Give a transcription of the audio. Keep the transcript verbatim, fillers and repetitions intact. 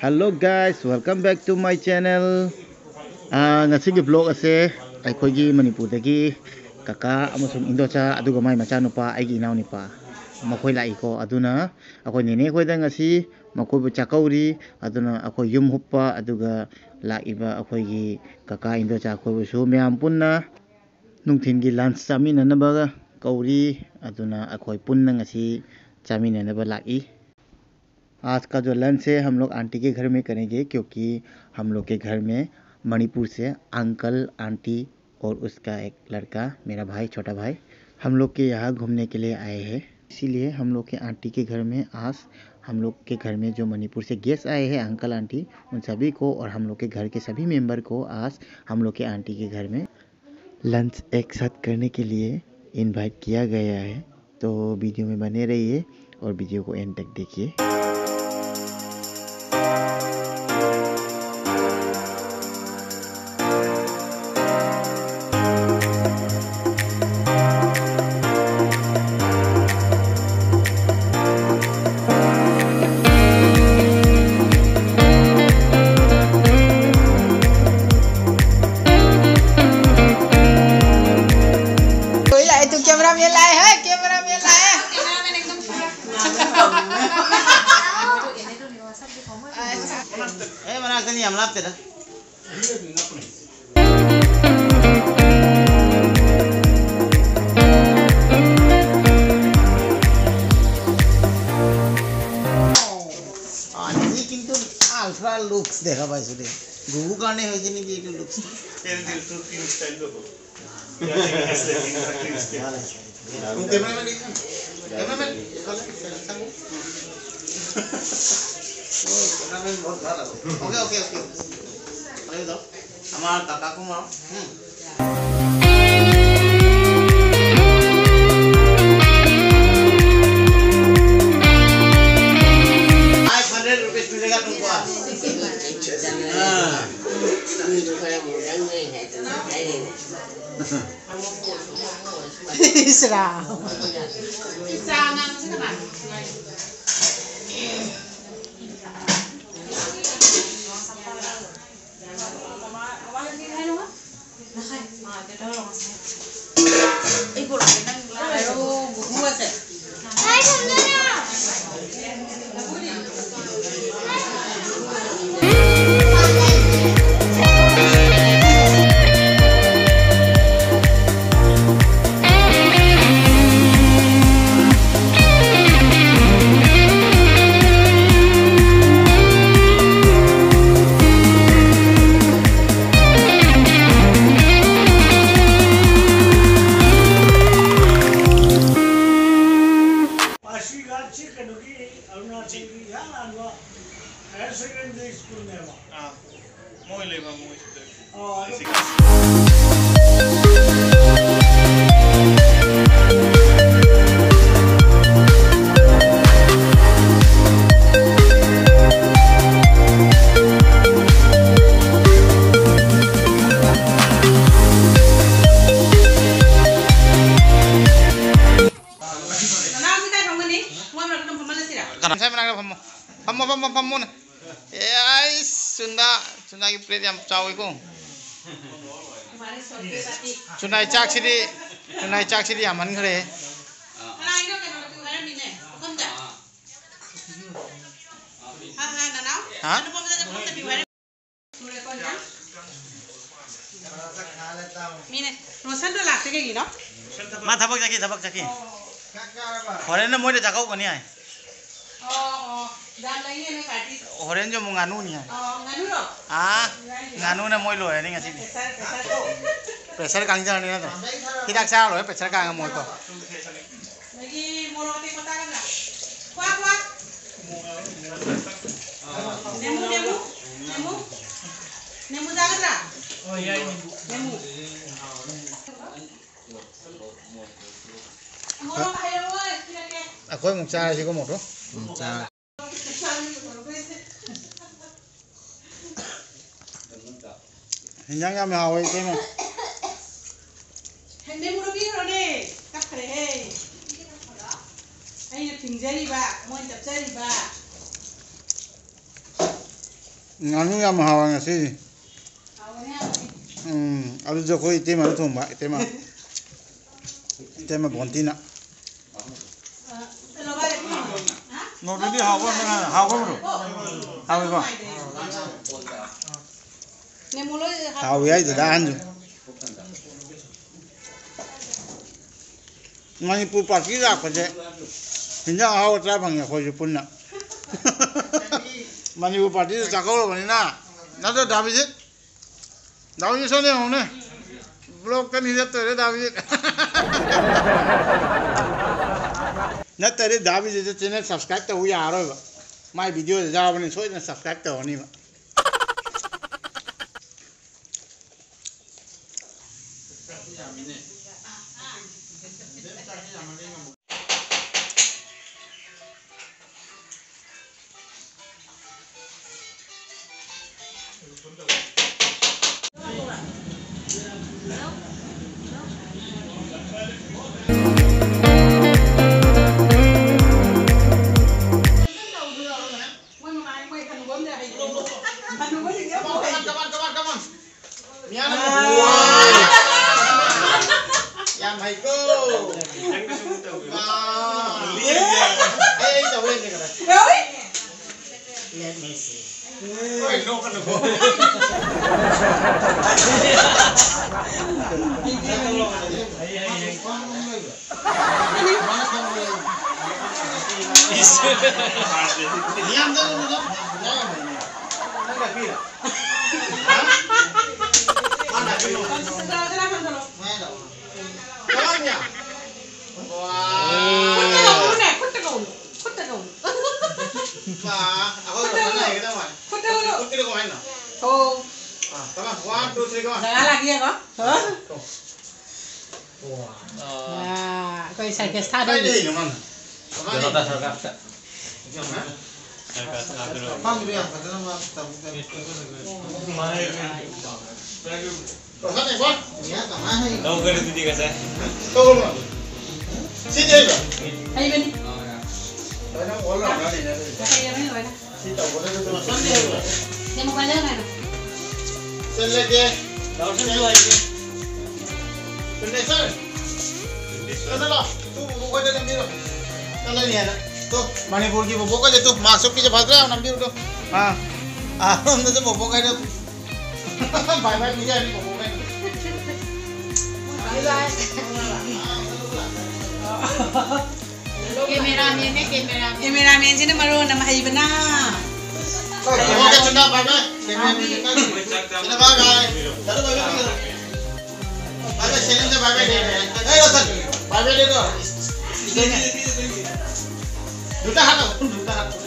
Hello guys, welcome back to my channel. ꯑꯥ, ꯉꯁꯤꯒꯤ vlog ꯑꯁꯦ ꯑꯩꯈꯣꯏꯒꯤ ꯃꯅꯤꯄꯨꯔꯗꯒꯤ ꯀꯀꯥ ꯑꯃꯁꯨꯡ ꯏꯟꯗꯣꯆꯥ, ꯑꯗꯨꯒ ꯃꯥꯏ ꯃꯆꯥꯅꯨꯄꯥ, ꯑꯩꯒꯤ ꯏꯅꯥꯎꯅꯨꯄꯥ, ꯃꯈꯣꯏ ꯂꯥꯛꯏꯀꯣ꯫ ꯑꯗꯨꯅ ꯑꯩꯈꯣꯏ ꯅꯦꯅꯦ ꯈꯣꯏꯗ ꯉꯁꯤ ꯃꯈꯣꯏꯕꯨ ꯆꯥꯛꯀꯧꯔꯤ꯫ ꯑꯗꯨꯅ ꯑꯩꯈꯣꯏ ꯌꯨꯝ ꯍꯨꯞꯄ, ꯑꯗꯨꯒ ꯂꯥꯛꯏꯕ ꯑꯩꯈꯣꯏꯒꯤ ꯀꯀꯥ ꯏꯟꯗꯣꯆꯥ ꯈꯣꯏꯕꯨꯁꯨ ꯃꯌꯥꯝ ꯄꯨꯟꯅ ꯅꯨꯡꯊꯤꯜꯒꯤ lunch ꯆꯥꯃꯤꯟꯅꯅꯕ ꯀꯧꯔꯤ꯫ ꯑꯗꯨꯅ ꯑꯩꯈꯣꯏ ꯄꯨꯟꯅ ꯉꯁꯤ ꯆꯥꯃꯤꯟꯅꯅꯕ ꯂꯥꯛꯏ꯫ आज का जो lunch है, हम लोग आंटी के घर में करेंगे, क्योंकि हम लोग के घर में मणिपुर से अंकल, आंटी और उसका एक लड़का, मेरा भाई, छोटा भाई, हम लोग के यहाँ घूमने के लिए आए हैं। इसीलिए हम लोग के आंटी के घर में आज, हम लोग के घर में जो मणिपुर से गेस्ट आए हैं, अंकल, आंटी, उन सभी को और हम लोग के घर के सभी मेंबर को आज हम लोग के आंटी के घर में लंच एक साथ करने के लिए इनवाइट किया गया है। तो वीडियो में बने रहिए और वीडियो को एंड तक देखिए। कोई लाए, तू कैमरा मैन लाए है, कैमरा मैन लाए। ए, मना से नहीं, हम लाते ना। আজি কিন্তু আলট্ৰা লুকছ দেখা পাইছো দেই। গুগু কাৰণে হৈছে নেকি এইটো লুকছ? আমাৰ কাকাকো মাৰো। Five hundred rupees मिलेगा तुमको आज। हाँ। Isra. ꯑꯥ, ꯃꯣꯏ ꯂꯩꯕ, ꯃꯣꯏ ꯁꯤꯗ꯫ ꯅꯅꯥꯎꯁꯤ ꯀꯥꯏ ꯐꯝꯒꯅꯤ? ꯃꯣꯏ ꯃꯔꯛꯇ ꯑꯗꯨꯝ ꯐꯝꯍꯜꯂꯁꯤꯔꯥ? ꯀꯅꯥ? ꯉꯁꯥꯏ ꯃꯅꯥꯛꯇ ꯐꯝꯃꯣ꯫ ꯐꯝꯃꯣ, ꯐꯝꯃꯣ, ꯐꯝꯃꯣꯅꯦ꯫ ꯑꯦ, ꯑꯩꯁ, ꯆꯨꯟꯗꯥ, ꯆꯨꯟꯗꯥꯒꯤ plate ꯌꯥꯝ ꯆꯥꯎꯋꯤꯀꯣ꯫ ꯆꯨꯟꯗꯥꯏ ꯆꯥꯛꯁꯤꯗꯤ, ꯆꯨꯟꯗꯥꯏ ꯆꯥꯛꯁꯤꯗꯤ ꯌꯥꯝꯃꯟꯈ꯭ꯔꯦ꯫ ꯀꯅꯥꯒꯤꯅꯣ ꯀꯩꯅꯣ ꯂꯧꯕꯤꯌꯨ ꯍꯥꯏꯔꯝꯃꯤꯅꯦ, ꯄꯨꯈꯝꯗ꯫ ꯍꯥ, ꯍꯥ, ꯅꯅꯥꯎ? ꯍꯥ? ꯄꯨꯈꯝꯗ ꯄꯤꯌꯨ ꯍꯥꯏꯔꯝꯃꯤ꯫ ꯃꯤꯅꯦ, ꯔꯣꯁꯟꯗꯣ ꯂꯥꯛꯇꯦ ꯀꯩꯒꯤꯅꯣ? ꯃꯥ ꯊꯕꯛ ꯆꯠꯈꯤ, ꯊꯕꯛ ꯆꯠꯈꯤ꯫ ꯍꯣꯔꯦꯟꯅ ꯃꯣꯏꯗ ꯆꯥꯛꯀꯧꯒꯅꯤ ꯍꯥꯏ꯫ ꯑꯣ, ꯑꯣ, ꯌꯥꯝ ꯂꯩꯅꯦ ꯅꯣꯏ party꯫ ꯍꯣꯔꯦꯟꯁꯨ ꯑꯃꯨꯛ ꯉꯥꯅꯨꯅꯤ ꯍꯥꯏ꯫ ꯑꯣ, ꯉꯥꯅꯨꯔꯣ? ꯑꯥ, ꯉꯥꯅꯨꯅ ꯃꯣꯏ ꯂꯣꯏꯔꯅꯤ ꯉꯁꯤꯗꯤ꯫ Pressure, pressure ꯇꯧ꯫ Pressure ꯀꯥꯡꯖꯔꯅꯤ ꯅꯠꯇ꯭ꯔꯣ? ꯍꯤꯗꯥꯛ ꯆꯥꯔ ꯂꯣꯏꯔꯦ, pressure ꯀꯥꯡꯉ ꯃꯣꯏꯀꯣ꯫ ꯑꯗꯒꯤ ꯃꯣꯔꯣꯛ ꯑꯇꯦꯛꯄ ꯆꯥꯒꯗ꯭ꯔꯥ? ꯀ꯭ꯋꯥ, ꯀ꯭ꯋꯥ꯫ ꯅꯦꯃꯨ, ꯅꯦꯃꯨ, ꯅꯦꯃꯨ꯫ ꯅꯦꯃꯨ ꯆꯥꯒꯗ꯭ꯔꯥ? ꯅꯦꯃꯨ꯫ ꯃꯣꯔꯣꯛ ꯍꯩꯔꯛꯑꯣ, ꯄꯤꯔꯛꯀꯦ꯫ ꯑꯩꯈꯣꯏ ꯑꯃꯨꯛ ꯆꯥꯔꯁꯤꯀꯣ, ꯃꯣꯇꯣ꯫ ꯎꯝ, ꯆꯥꯔꯁꯤ꯫ ꯍꯤꯟꯖꯥꯡ ꯌꯥꯝ ꯍꯥꯎꯋꯦ, ꯏꯇꯩꯃ꯫ ꯍꯦꯟꯗꯦ ꯃꯨꯔꯨ ꯄꯤꯈ꯭ꯔꯣꯅꯦ꯫ ꯀꯛꯈ꯭ꯔꯦꯍꯦ꯫ ꯑꯩꯅ ꯐꯤꯡꯖꯔꯤꯕ, ꯃꯣꯏꯅ ꯇꯞꯆꯔꯤꯕ꯫ ꯉꯥꯅꯨ ꯌꯥꯝ ꯍꯥꯎꯋꯦ ꯉꯁꯤꯗꯤ꯫ ꯍꯥꯎꯕꯅꯦ, ꯍꯥꯎꯕꯅꯦ꯫ ꯎꯝ, ꯑꯗꯨꯁꯨ ꯑꯩꯈꯣꯏ ꯏꯇꯩꯃꯅ ꯊꯣꯡꯕ, ꯏꯇꯩꯃ꯫ ꯏꯇꯩꯃ ꯕꯣꯟꯇꯤꯅ꯫ ꯅꯣꯔꯠ ꯏꯟꯗꯤ ꯍꯥꯎꯕ꯭ꯔꯣ? ꯅꯪ ꯍꯥꯎꯕ꯭ꯔꯣ, ꯕ꯭ꯔꯣ? ꯍꯥꯎꯋꯤꯀꯣ? ꯍꯥꯎꯋꯤ ꯍꯥꯏ ꯗꯗꯥ ꯑꯍꯟꯁꯨ꯫ ꯃꯅꯤꯄꯨꯔ party ꯂꯥꯛꯄꯁꯦ ꯍꯤꯟꯖꯥꯡ ꯑꯍꯥꯎꯕ ꯆꯥ ꯐꯪꯉꯦ ꯑꯩꯈꯣꯏꯁꯨ ꯄꯨꯟꯅ꯫ ꯃꯅꯤꯄꯨꯔ partyꯗ ꯆꯥꯛꯀꯧꯔꯕꯅꯤꯅ꯫ ꯅꯠꯇ꯭ꯔꯣ, ꯗꯥ ꯕꯤꯖꯤꯠ? ꯗꯥ ꯍꯣꯏꯒꯤ ꯁꯣꯝꯗ ꯌꯦꯡꯉꯨꯅꯦ꯫ Vlog ꯀꯟꯅ ꯍꯤꯒꯠꯇꯣꯏꯔꯦ ꯗꯥ ꯕꯤꯖꯤꯠ꯫ ꯅꯠꯇ꯭ꯔꯗꯤ ꯗꯥ ꯕꯤꯖꯤꯠꯁꯦ channel subscribe ꯇꯧꯕ ꯌꯥꯔꯔꯣꯏꯕ꯫ ꯃꯥꯏ videoꯗ ꯌꯥꯎꯕꯅꯤ, ꯁꯣꯏꯗꯅ subscribe ꯇꯧꯔꯅꯤꯕ꯫ ꯃꯣꯏ ꯃꯃꯥꯏ ꯃꯣꯏ ꯍꯅꯨꯕ ꯑꯝꯗ ꯍꯩꯕ꯭ꯔꯣ? ꯍꯅꯨꯕꯁꯤꯡꯁꯦ ꯑꯃꯨꯛ ꯍꯩ꯫ Come on, come on, come on, come on. ꯃꯤꯌꯥꯝꯅ ꯌꯥꯝ ꯍꯩꯀꯣ꯫ ꯅꯪꯒꯤꯁꯨ ꯑꯃꯨꯛ ꯇꯧꯕꯤꯔꯣ꯫ ꯑꯥ꯫ ꯑꯩ, ꯑꯩ ꯇꯧꯕ ꯌꯦꯡꯒꯦ ꯈꯔ꯫ ꯍꯣꯏ꯫ Let me see. ꯍꯣꯏ, ꯅꯣꯛꯀꯅꯨꯀꯣ꯫ ꯈꯨꯠꯇ ꯀꯧꯅꯨ, ꯈꯨꯠꯇ ꯀꯧꯅꯨ꯫ ꯈꯨꯠꯇ ꯀꯧꯅꯨ꯫ ꯈꯨꯠꯇ ꯀꯧꯅꯨ꯫ ꯍꯣ꯫ ꯖꯒꯥ ꯂꯥꯛꯅꯤꯌꯦꯀꯣ꯫ ꯑꯥ, ꯑꯩꯈꯣꯏ ꯁꯥꯏꯀꯦꯁ ꯊꯥꯗꯣꯏꯅꯤ꯫ ꯖꯅꯇꯥ ꯁꯔꯀꯥꯔꯗ꯫ ꯁꯔꯀꯥꯔ ꯊꯥꯗꯣꯏꯔꯣ? ꯂꯧꯈꯔꯦ ꯑꯗꯨꯗꯤ ꯉꯁꯥꯏ꯫ ꯍꯩꯕꯅꯤ꯫ ꯍꯩꯔꯕꯅꯤ ꯂꯣꯏꯅ꯫ ꯁꯦꯝꯃꯨ ꯀꯥꯏꯗ ꯉꯥꯏꯔꯣ꯫ ꯆꯠꯂꯒꯦ꯫ ꯆꯠꯂꯣ꯫ ꯇꯨ ꯕꯣꯕꯣꯛ ꯈꯣꯏꯗ ꯅꯝꯕꯤꯔꯣ꯫ ꯆꯠꯂꯅꯤ ꯍꯥꯏꯅ꯫ ꯇꯨ, ꯃꯅꯤꯄꯨꯔꯒꯤ ꯕꯣꯕꯣꯛ ꯈꯣꯏꯗ ꯇꯨ, ꯃꯥꯁꯨ ꯄꯤꯖ ꯐꯗ꯭ꯔꯥ ꯌꯦꯡꯉꯣ, ꯅꯝꯕꯤꯔꯨ ꯇꯨ꯫ ꯑꯥ꯫ ꯑꯥ, ꯑꯗꯣꯝꯗꯁꯨ ꯕꯣꯕꯣꯛ ꯈꯣꯏꯗ꯫ ꯕꯥꯏ ꯕꯥꯏ ꯄꯤꯖꯔꯅꯤ ꯕꯣꯕꯣꯛ ꯈꯣꯏꯗ꯫ ꯕꯥꯏ ꯕꯥꯏ꯫ ꯀꯦꯃꯦꯔꯥꯃꯦꯟꯅꯦ, ꯀꯦꯃꯦꯔꯥꯃꯦꯟ꯫ ꯀꯦꯃꯦꯔꯥꯃꯦꯟꯁꯤꯅ ꯃꯔꯣꯟ ꯑꯃ ꯍꯩꯕꯅ꯫ ꯕꯥꯏ ꯕꯥꯏ꯫ ꯕꯥꯏ ꯕꯥꯏ꯫ ꯕꯥꯏ ꯕꯥꯏ꯫ ꯕꯥꯏ ꯕꯥꯏ꯫ ꯁꯦꯂꯦꯟꯗ ꯕꯥꯏ ꯕꯥꯏ꯫ ꯕꯥꯏ ꯕꯥꯏ꯫ ꯖꯨꯇꯥ ꯍꯥꯞꯄꯣ, ꯖꯨꯇꯥ ꯍꯥꯞꯄꯣ꯫